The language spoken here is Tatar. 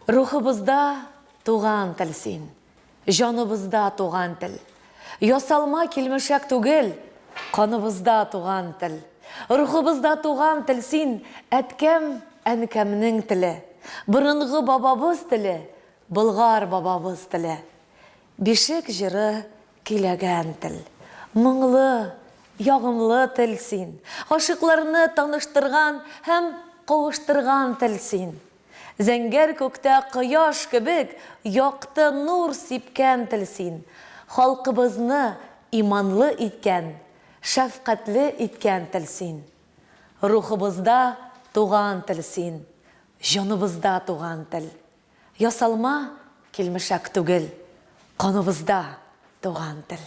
Рухыбызда туган тел син, Җаныбызда туган тел. Ясалма килмешәк түгел, Каныбызда туган тел. Рухыбызда туган тел син, Әткәм, әнкәмнең теле. Борынгы бабабыз теле, Болгар бабабыз теле. Бишек җыры көйләгән тел. Моңлы, ягымлы тел син. Гашыйкларны таныштырган һәм кавыштырган тел син. Зәңгәр күктә кояш кебек якты нур сипкән тел син. Халкыбызны иманлы иткән, шәфкатьле иткән тел син. Рухыбызда туган тел син, җаныбызда туган тел. Ясалма килмешәк түгел, каныбызда туган тел.